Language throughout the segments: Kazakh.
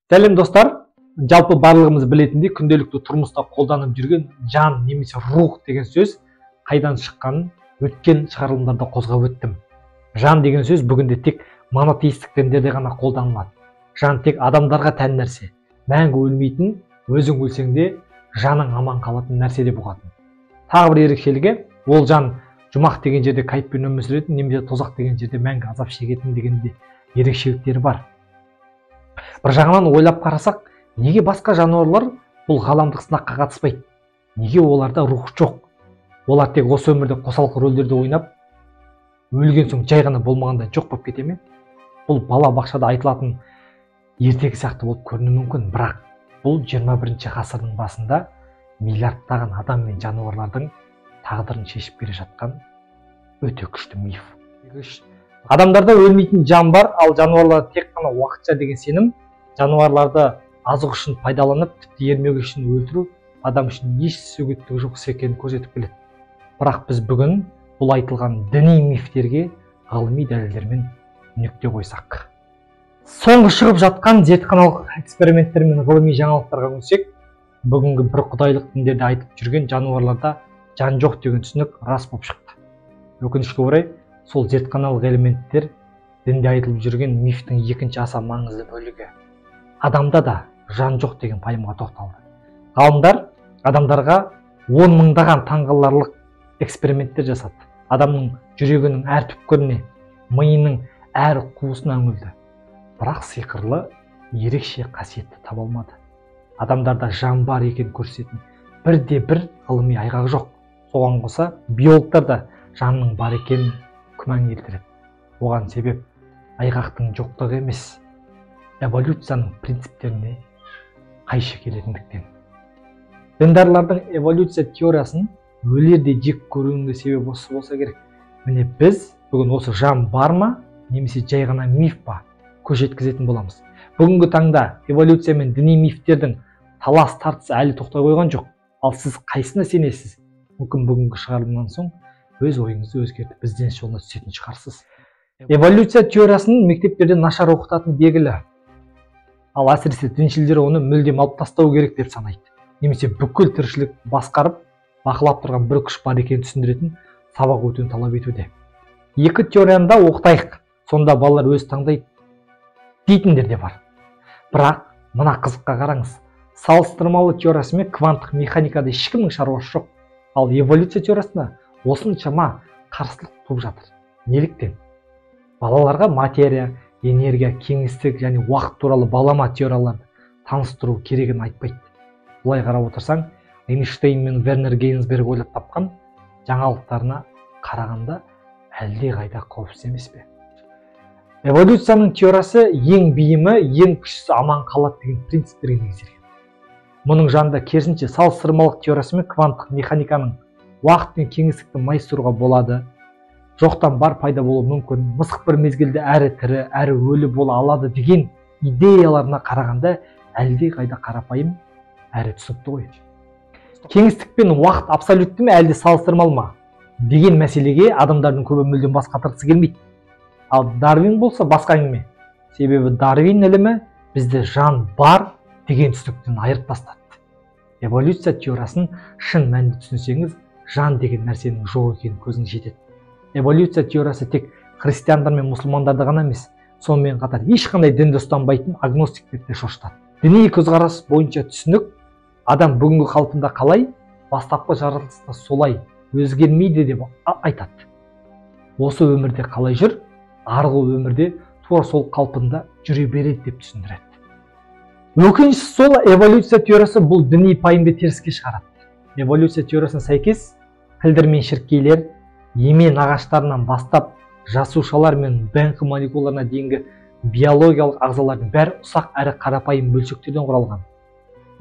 Сәлем, достар! Жалпы барлығымыз білетіндей, күнделікті тұрмыста қолданып жүрген жан немесе рух деген сөз қайдан шыққанын өткен шығарылымдарда қозғап өттім. Жан деген сөз бүгінде тек монотеистік діндерде ғана қолданылады. Жан тек адамдарға тән нәрсе. Мәңгі өлмейтін, өзің өлсең де жаның аман қалатын нәрсе деп ұғатын. Тағы бір ерекшелігі, ол жан жұмақ деген жерде кайыппен өмір сүретін немесе тозақ деген жерде мәңгі азап шегетін дегенде ерекшеліктері бар. Бір жағынан ойлап қарасақ, неге басқа жануарлар бұл ғаламдық сынаққа қатыспайды? Неге оларда рух жоқ? Олар тек осы өмірде қосалқы рөлдерді ойнап, өлген соң жай ғана болмағанда жоқ болып кете ме? Бұл бала бақшада айтылатын ертегі сияқты болып көрінуі мүмкін, бірақ бұл 21 ғасырдың басында миллиардтаған адам мен жануарлардың тағдырын шешіп келе жатқан өте күшті миф. Адамдарда өлмейтін жан бар, ал жануарлар тек қана уақытша деген сенім, жануарларды азық үшін пайдаланып, тіпті ермек үшін өлтіру адам үшін еш сөгеттігі жоқ іс екенін көрсетіп келеді. Бірақ біз бүгін бұл айтылған діни мифтерге ғылыми дәлелдермен нүкте қойсақ. Соңғы шығып жатқан зертханалық эксперименттер мен ғылыми жаңалықтарға үңілсек, бүгінгі бір құдайлық діндерде айтып жүрген жануарларда жан жоқ деген түсінік рас болып шықты. Өкінішке орай, сол зертханалық элементтер дінде айтылып жүрген мифтің екінші аса маңызды бөлігі. Адамда да жан жоқ деген пайымға тоқталды. Ғалымдар адамдарға 10 мыңдаған таңғаларлық эксперименттер жасады. Адамның жүрегінің әр түпкіріне, миының әр қуысына үңілді. Бірақ сиқырлы ерекше қасиетті таба алмады. Адамдарда жан бар екенін көрсететін бірде бір ғылыми айғақ жоқ. Соған қоса биологтар да жанның бар екенін күмән келтіреді. Оған себеп айғақтың жоқтығы емес, эволюцияның принциптеріне қайшы келетіндіктен. Діндарлардың эволюция теориясын өлердей жек көруінің себебі осы болса керек. Міне, біз бүгін осы жан бар ма немесе жай ғана миф па көз жеткізетін боламыз. Бүгінгі таңда эволюция мен діни мифтердің талас тартысы әлі тоқтай қойған жоқ. Ал сіз қайсысына сенесіз? Мүмкін бүгінгі шығарылымнан соң өз ойыңызды өзгертіп ізденіс жолына түсетін шығарсыз. Эволюция теориясын мектептерде нашар оқытатыны белгілі. Ал әсіресе діншілдер оны мүлдем алып тастау керек деп санайды. Немесе бүкіл тіршілік басқарып, бақылап тұрған бір күш бар екенін түсіндіретін сабақ өтуін талап етуде. Екі теорияны да оқытайық, сонда балалар өзі таңдайды дейтіндер де бар. Бірақ мына қызыққа қараңыз, салыстырмалы теориясы мен кванттық механикада ешкімнің шаруасы жоқ. Ал эволюция теориясына осыншама қарсылық туып жатыр. Неліктен? Балаларға материя, энергия, кеңістік және уақыт туралы балама теорияларды таныстыру керегін айтпайды. Бұлай қарап отырсаң, Эйнштейн мен Вернер Гейзенберг ойлап тапқан жаңалықтарына қарағанда әлде қайда қауіпсіз емес пе? Эволюцияның теориясы ең бейімі, ең күштісі аман қалады деген принциптерге негізделген. Мұның жанында керісінше салыстырмалық теориясы мен кванттық механиканың уақыт пен кеңістікті майыстыруға болады. Жоқтан бар пайда болуы мүмкін, мысық бір мезгілде әрі тірі, әрі өлі бола алады деген идеяларына қарағанда әлде қайда қарапайым, әрі түсінікті ғой. Кеңістік пен уақыт абсолютті ме, әлде салыстырмалы ма деген мәселеге адамдардың көбі мүлдем бас қатырғысы келмейді. Ал Дарвин болса басқа әңгіме. Себебі Дарвин ілімі бізді жан бар деген түсініктен айырып тастады. Эволюция теориясын шын мәнінде түсінсеңіз, жан деген нәрсенің жоқ екенін көзіңіз жетеді. Эволюция теориясы тек христиандар мен мұсылмандарды ғана емес, сонымен қатар ешқандай дінді ұстанбайтын агностиктерді де шошытады. Діни көзқарас бойынша түсінік адам бүгінгі қалпында қалай, бастапқы жаратылыста солай өзгермейді деп айтады. Осы өмірде қалай жүр, арғы өмірде тура сол қалпында жүре береді деп түсіндіреді. Өкініштісі сол, эволюция теориясы бұл діни пайымды теріске шығарады. Эволюция теориясына сәйкес, тілдер мен шіркейлер, емен ағаштарынан бастап жасушалар мен ДНК молекулаларына дейінгі биологиялық ағзалардың бәрі ұсақ әрі қарапайым бөлшектерден құралған.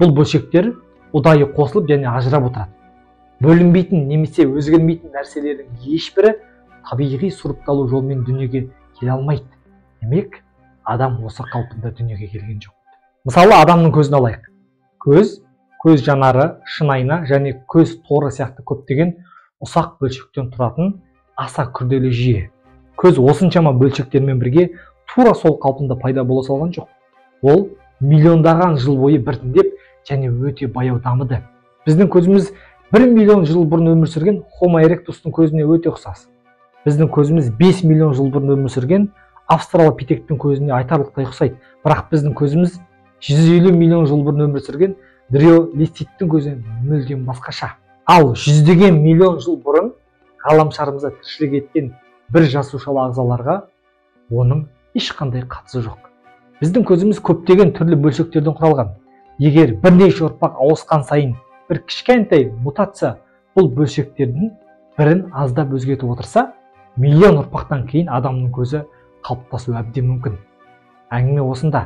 Бұл бөлшектер ұдайы қосылып және ажырап отырады. Бөлінбейтін немесе өзгермейтін нәрселердің ешбірі табиғи сұрыпталу жолымен дүниеге келе алмайды. Демек, адам осы қалпында дүниеге келген жоқ. Мысалы, адамның көзін алайық. Көз, көз жанары, шын айна және көз торы сияқты көптеген ұсақ бөлшектен тұратын аса күрделі жүйе. Көз осыншама бөлшектермен бірге тура сол қалпында пайда бола салған жоқ. Ол Миллиондаған жыл бойы біртіндеп және өте баяу дамыды. Біздің көзіміз 1 миллион жыл бұрын өмір сүрген Homo erectus'тың көзіне өте ұқсас. Біздің көзіміз 5 миллион жыл бұрын өмір сүрген австралопитектің көзіне айтарлықтай ұқсайды. Бірақ біздің көзіміз 150 миллион жыл бұрын өмір сүрген дриолиститтің көзіне мүлдем басқаша. Ал жүздеген миллион жыл бұрын ғаламшарымызда тіршілік еткен бір жасушалы ағзаларға оның ешқандай қатысы жоқ. Біздің көзіміз көптеген түрлі бөлшектерден құралған. Егер бірнеше ұрпақ ауысқан сайын бір кішкентай мутация бұл бөлшектердің бірін аздап өзгертіп отырса, миллион ұрпақтан кейін адамның көзі қалыптасуы әбден мүмкін. Әңгіме осында.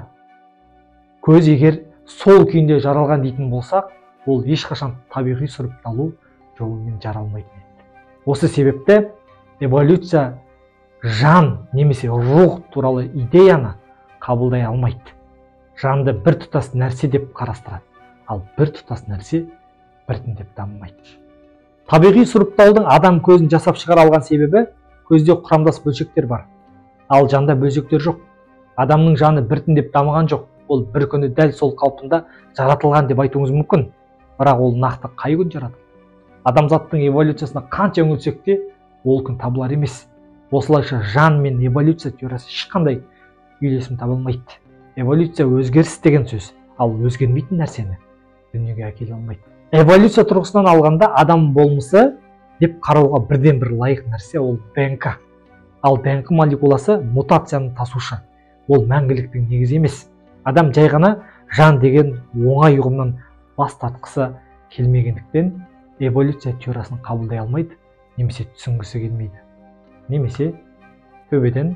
Көз егер сол күйінде жаралған дейтін болсақ, ол ешқашан табиғи сұрыпталу жолымен жаралмайтын еді. Осы себепті эволюция жан немесе рух туралы идеяны қабылдай алмайды. Жанды бір тұтас нәрсе деп қарастырады, ал бір тұтас нәрсе біртіндеп дамымайды. Табиғи сұрыптаудың адам көзін жасап шығара алған себебі көзде құрамдас бөлшектер бар, ал жанда бөлшектер жоқ. Адамның жаны біртіндеп дамыған жоқ. Ол бір күні дәл сол қалпында жаратылған деп айтуыңыз мүмкін, бірақ ол нақты қай күн жаратылды? Адамзаттың эволюциясына қанша үңілсек те, ол күн табылар емес. Осылайша жан мен эволюция теориясы ешқандай үйлесім таба алмайды. Эволюция өзгеріс деген сөз, ал өзгермейтін нәрсені дүниеге әкеле алмайды. Эволюция тұрғысынан алғанда адам болмысы деп қарауға бірден бір лайық нәрсе ол ДНК. Ал ДНК молекуласы мутацияны тасушы. Ол мәңгіліктің негізі емес. Адам жай ғана жан деген оңай ұғымнан бас тартқысы келмегендіктен эволюция теориясын қабылдай алмайды, немесе түсінгісі келмейді, немесе төбеден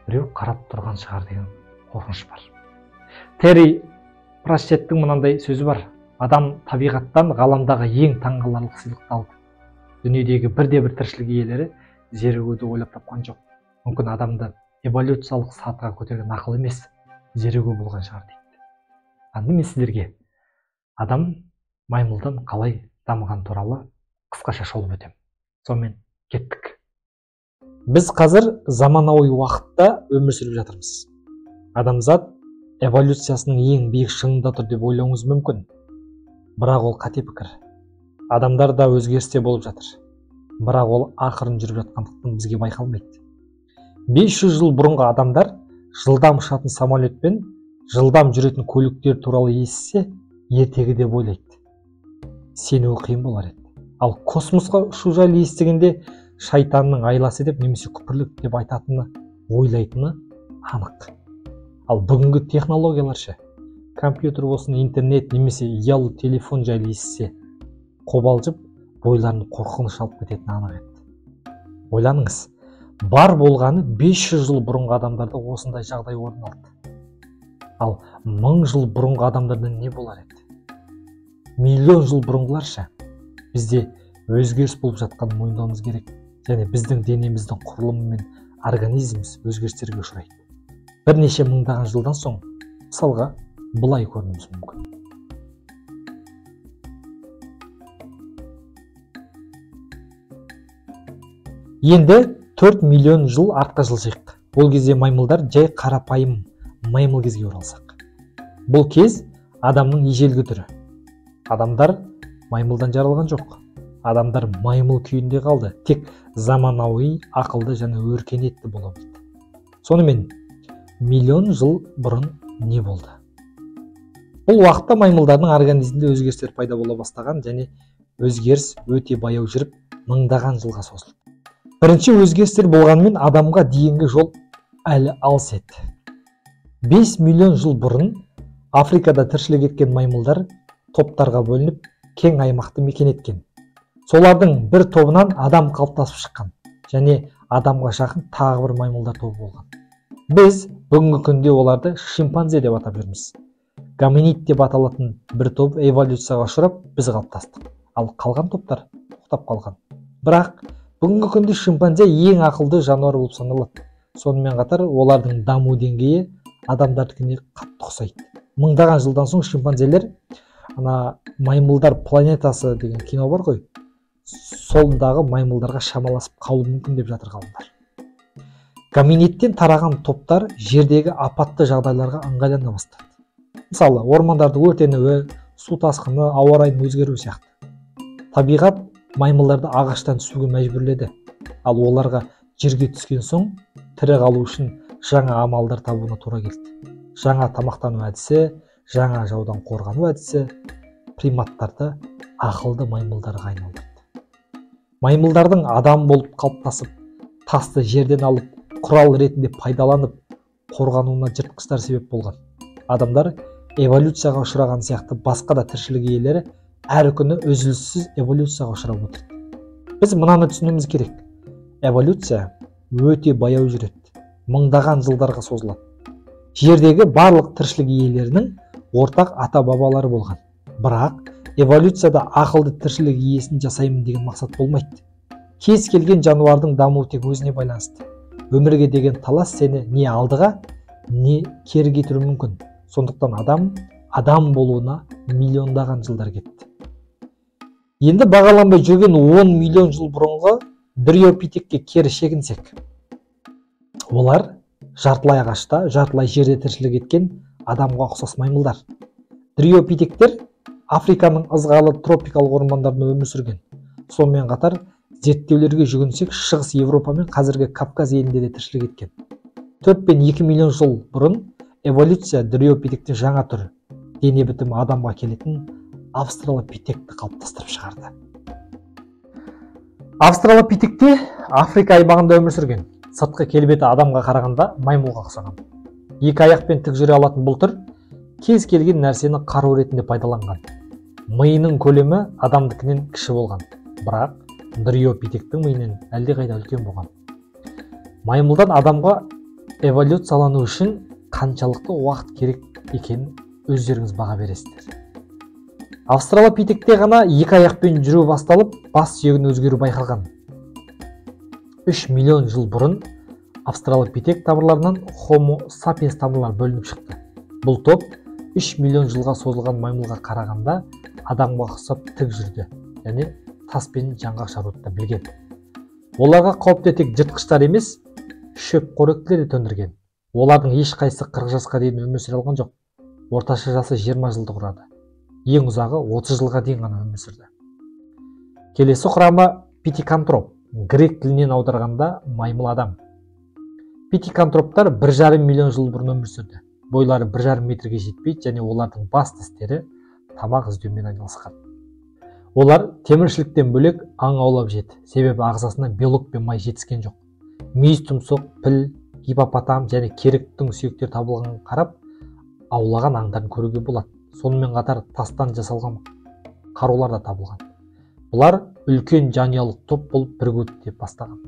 біреу қарап тұрған шығар деген қорқыныш бар. Терри Пратчеттің мынандай сөзі бар: адам табиғаттан ғаламдағы ең таңғаларлық сыйлықты алды. Дүниедегі бірде-бір тіршілік иелері зерігуді ойлап тапқан жоқ. Мүмкін адамды эволюциялық сатыға көтерген ақыл емес, зерігу болған шығар дейді. Енді мен сіздерге адам маймылдан қалай дамыған туралы қысқаша шолып өтемін. Сонымен кеттік. Біз қазір заманауи уақытта өмір сүріп жатырмыз. Адамзат эволюциясының ең биік шыңында тұр деп ойлауыңыз мүмкін. Бірақ ол қате пікір. Адамдар да өзгерісте болып жатыр. Бірақ ол ақырын жүріп жатқандықтан бізге байқалмайды. 500 жыл бұрынғы адамдар жылдам ұшатын самолетпен жылдам жүретін көліктер туралы естісе, ертегі деп ойлайды. Сенуі қиын болар еді. Ал космосқа ұшу жайлы естігенде шайтанның айласы деп немесе күпірлік деп айтатыны, ойлайтыны анық. Ал бүгінгі технологиялар ше? Компьютер болсын, интернет немесе ұялы телефон жайлы естісе, қобалжып, бойларын қорқыныш алып кететіні анық еді. Ойланыңыз, бар болғаны 500 жыл бұрынғы адамдарда осындай жағдай орын алды. Ал 1000 жыл бұрынғы адамдарда не болар еді? Миллион жыл бұрынғылар ше? Бізде өзгеріс болып жатқанын мойындауымыз керек. Және біздің денеміздің құрылымы мен организміміз өзгерістерге ұшырайды. Бірнеше мыңдаған жылдан соң, мысалға, былай көрінуіміз мүмкін. Енді 4 миллион жыл артқа жылжиық. Ол кезде маймылдар жай қарапайым маймыл кезге оралсақ. Бұл кез адамның ежелгі түрі. Адамдар маймылдан жаралған жоқ. Адамдар маймыл күйінде қалды. Тек заманауи, ақылды және өркениетті бола білді. Сонымен, миллион жыл бұрын не болды? Бұл уақытта маймылдардың организмінде өзгерістер пайда бола бастаған және өзгеріс өте баяу жүріп, мыңдаған жылға созылды. Бірінші өзгерістер болғанымен адамға дейінгі жол әлі алыс еді. 5 миллион жыл бұрын Африкада тіршілік еткен маймылдар топтарға бөлініп, кең аймақты мекен еткен. Солардың бір тобынан адам қалыптасып шыққан және адамға жақын тағы бір маймылдар тобы болған. Біз бүгінгі күнде оларды шимпанзе деп атап жүрміз. Гоминид деп аталатын бір топ эволюцияға ұшырап, біз қалыптастық. Ал қалған топтар тоқтап қалған. Бірақ бүгінгі күнде шимпанзе ең ақылды жануар болып саналады. Сонымен қатар олардың даму деңгейі адамдардікіне қатты ұқсайды. Мыңдаған жылдан соң шимпанзелер ана маймылдар планетасы деген кино бар ғой, солындағы маймылдарға шамаласып қалуы мүмкін деп жатыр ғалымдар. Гоминидтен тараған топтар жердегі апатты жағдайларға ыңғайлана бастады. Мысалы, ормандардың өртенуі, су тасқыны, ауа райының өзгеруі сияқты. Табиғат маймылдарды ағаштан түсуге мәжбүрледі, ал оларға жерге түскен соң тірі қалу үшін жаңа амалдар табуына тура келді. Жаңа тамақтану әдісі, жаңа жаудан қорғану әдісі приматтарды ақылды маймылдарға айналдырды. Маймылдардың адам болып қалыптасып, тасты жерден алып, құрал ретінде пайдаланып, қорғануына жыртқыштар себеп болған. Адамдар эволюцияға ұшыраған сияқты басқа да тіршілік иелері әр күні үзіліссіз эволюцияға ұшырап отырды. Біз мынаны түсінуіміз керек. Эволюция өте баяу жүреді, мыңдаған жылдарға созылады. Жердегі барлық тіршілік иелерінің ортақ ата-бабалары болған. Бірақ эволюцияда ақылды тіршілік иесін жасаймын деген мақсат болмайды. Кез келген жануардың дамуы тек өзіне байланысты. Өмірге деген талас сені не алдыға, не кері кетіруі мүмкін. Сондықтан адам болуына миллиондаған жылдар кетті. Енді бағаланбай жүрген 10 миллион жыл бұрынғы дриопитекке кері шегінсек. Олар жартылай ағашта, жартылай жерде тіршілік еткен адамға ұқсас маймылдар. Дриопитектер Африканың ызғарлы тропикалық ормандарында өмір сүрген. Сонымен қатар зерттеулерге жүгінсек, Шығыс Еуропа мен қазіргі Кавказ елінде де тіршілік еткен. 4,2 миллион жыл бұрын эволюция дриопитектің жаңа түрі, дене бітімі адамға келетін австралопитекті қалыптастырып шығарды. Австралопитекте Африка аймағында өмір сүрген. Сыртқы келбеті адамға қарағанда маймылға ұқсаған. Екі аяқпен тік жүре алатын бұл түр кез келген нәрсені қару ретінде пайдаланған. Миының көлемі адамдікінен кіші болған, бірақ дриопитектің миынан әлдеқайда үлкен болған. Маймылдан адамға эволюциялану үшін қаншалықты уақыт керек екенін өздеріңіз баға бересіздер. Австралопитекте ғана екі аяқпен жүру басталып, бас сүйегінің өзгеруі байқалған. 3 миллион жыл бұрын австралопитек тамырларынан Homo sapiens тамырлары бөлініп шықты. Бұл топ 3 миллион жылға созылған маймылға қарағанда адамға ұқсап тік жүрді және тас пен жаңғақ жаруды да білген. Оларға қауіпті тек жыртқыштар емес, шөп қоректілер де төндірген. Олардың ешқайсысы 40 жасқа дейін өмір сүре алған жоқ. Орташа жасы 20 жылды құрады. Ең ұзағы 30 жылға дейін ғана өмір сүрді. Келесі құрамы питекантроп, грек тілінен аударғанда маймыл адам. Питекантроптар 1,5 миллион жыл бұрын өмір сүрді. Бойлары 1,5 метрге жетпейді және олардың басты істері тамақ іздеумен айналысқан. Олар теміршіліктен бөлек аң аулап жеді, себебі ағзасына белок пен май жетіскен жоқ. Мүйіз тұмсық, піл, гиппопотам және керіктің сүйектері табылғанын қарап, аулаған аңдарын көруге болады. Сонымен қатар тастан жасалған қарулар да табылған. Бұлар үлкен жанұялық топ болып бірігуді деп бастаған.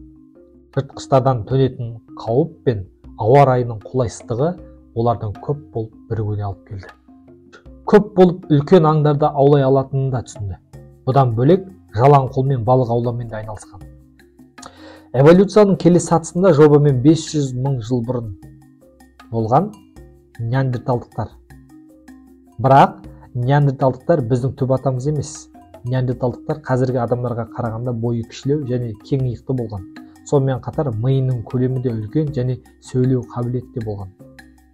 Жыртқыштардан төнетін қауіп пен ауа райының қолайсыздығы олардың көп болып бірігуіне алып келді. Көп болып үлкен аңдарды аулай алатынын да түсінді. Бұдан бөлек жалаң қолмен балық аулаумен де айналысқан. Эволюцияның келесі сатысында жобамен 500 мың жыл бұрын болған неандерталдықтар. Бірақ неандерталдықтар біздің түп атамыз емес. Неандерталдықтар қазіргі адамдарға қарағанда бойы кішілеу және кең иықты болған. Сонымен қатар миының көлемі де үлкен және сөйлеу қабілеті де болған.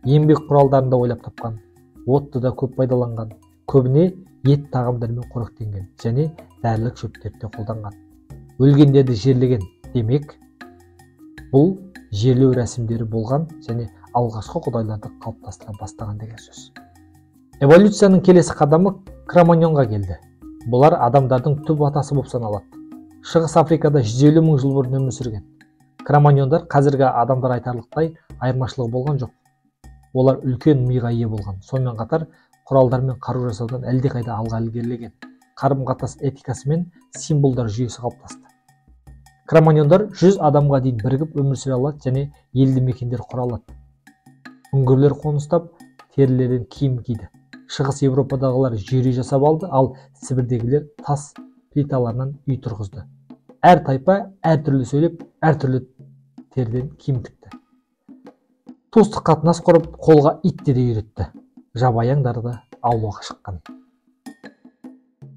Еңбек құралдарын да ойлап тапқан, отты да көп пайдаланған, көбіне ет тағамдарымен қоректенген және дәрілік шөптерді де қолданған. Өлгендерді жерлеген, демек бұл жерлеу рәсімдері болған және алғашқы құдайларды қалыптастыра бастаған деген сөз. Эволюцияның келесі қадамы кроманьонға келді. Бұлар адамдардың түп атасы болып саналады. Шығыс Африкада 150 мың жыл бұрын өмір сүрген. Кроманьондар қазіргі адамдар айтарлықтай айырмашылығы болған жоқ. Олар үлкен миға ие болған. Сонымен қатар құралдар мен қару жасаудан әлдеқайда алға ілгерілеген. Қарым-қатынас этикасы мен символдар жүйесі қалыптасты. Кроманьондар 100 адамға дейін бірігіп өмір сүре алады және елді мекендер құра алады. Үңгірлер қоныстап, терілерден киім киді. Шығыс Еуропадағылар жер үй жасап алды, ал Сібірдегілер тас плиталарынан үй тұрғызды. Әр тайпа әртүрлі сөйлеп, әртүрлі теріден киім тікті. Туыстық қатынас құрып, қолға итті де үйретті. Жабайы аңдарды аулауға шыққан.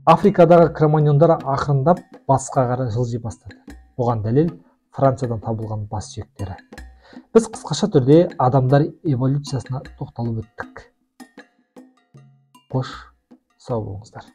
Африкадағы кроманьондар ақырындап басқа қарай жылжи бастады. Бұған дәлел Франциядан табылған бас сүйектері. Біз қысқаша түрде адамдар эволюциясына тоқталып өттік. Қош, сау болыңыздар.